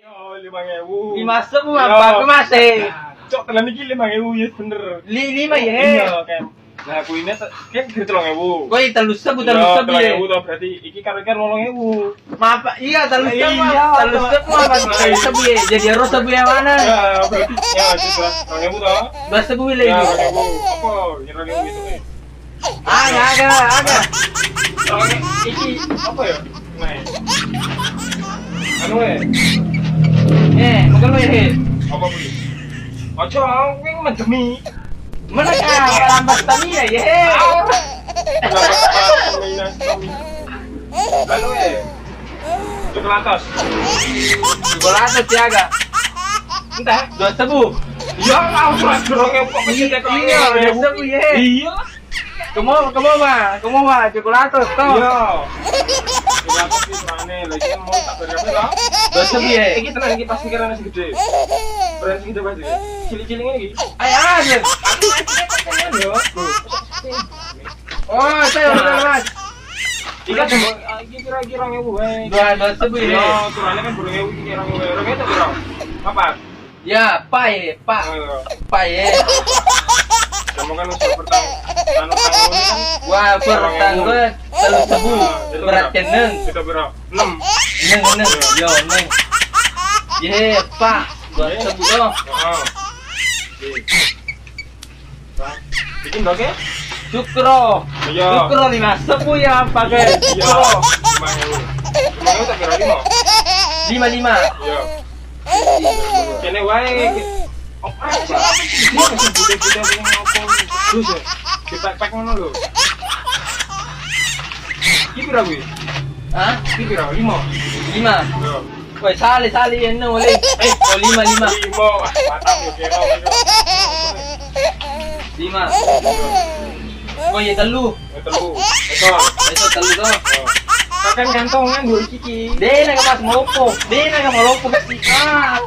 Yo 5.000. 5.000 apa aku masih. Cok tenan iki 5.000 ya bener. Lima ya. Iya, kan. Nah, kuine kan gede 3.000. Kowe 3.000 3.000 ya. 3.000 toh berarti iki karo iki 8.000. Maaf, iya 3.000. Iya, 3.000 apa 3.000 ya. Jadi harus sebu yang mana? Ya, berarti ya sudah 2.000 toh. 2.000 Ya, lagi. 2.000. Apa? 2.000 itu. Ada ada ada. Soalnya iki apa ya? Nah. Anu e, Makan lo ya. Apa kuwi? Ojo, kuwi mendemi. Mana ka lambat stamina ya. Anu e. Coklatos. Chocolate tiaga. Entah. 2.000. Ya, aku ora 2.000 kok mesti tekok. Iya, 2.000 ya. Iya. Kamu kamu mah, kamu mah chocolate toh. Iya. Coklatos iki serane, lha iki mau tak bayar kabeh toh? 2.000 ya. Iki tenan iki pasti kirane sing gede. Brand sing gede pasti. Cilik-cilik ngene iki. Ayo ada. Aku masih kepengen yo. Oh, saya udah mas. Iki kan iki kira-kira 2.000 wae. 2.000 Iya, ya. turane kan 2.000 iki 2.000 wae. 2.000 tak piro? Papat. Ya, pak ya, pak. Oh, Pak ya. Kamu kan wis pertang anu tanggung kan. Wah, pertangga 3.000. Berat keneng. Kita piro? 6. Neng neng, yo neng. Ye, pak. 2.000 toh. Heeh. Bikin doke? Cukro. Iya. Cukro 5.000 ya pakai. Iya. Cukro. 5.000. 5.000 tak piro 5? 5 5. Iya. Kene wae. Apa sih? Bute-bute ngopo? Terus ya. Dipek-pek ngono lho. Iki piro kuwi? Hah? Iki piro? 5. 5. Iya. Woi, sali sali enam boleh. Oh, 5 5. 5. Wah, patang yo kira. 5. Oh, ya telu. 3. Ekor. Itu telu toh. Kan kantongan yo iki iki. Deh nak mas ngopo. Deh nak mau lopo kasih. Ah.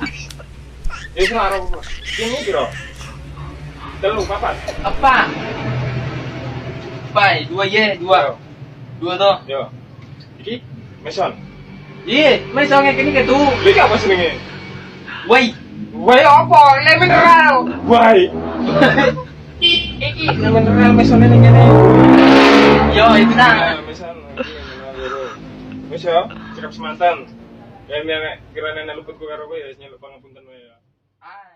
Ya wis ora apa. Ini piro? 3 4. Apa? Pai, 2 ye, 2. 2 toh. Yo. Iki meson. Iya, mesong kene ketu. Iki apa jenenge? Woi. Wai apa? Le mineral. Wai. Iki le mineral mesone ning kene. Yo, itu nah. Meson iki mineral loro. Wis yo, cekap semanten. Ya nek kirane nek luputku karo kowe ya wis nyeluk pangapunten wae ya. Ah.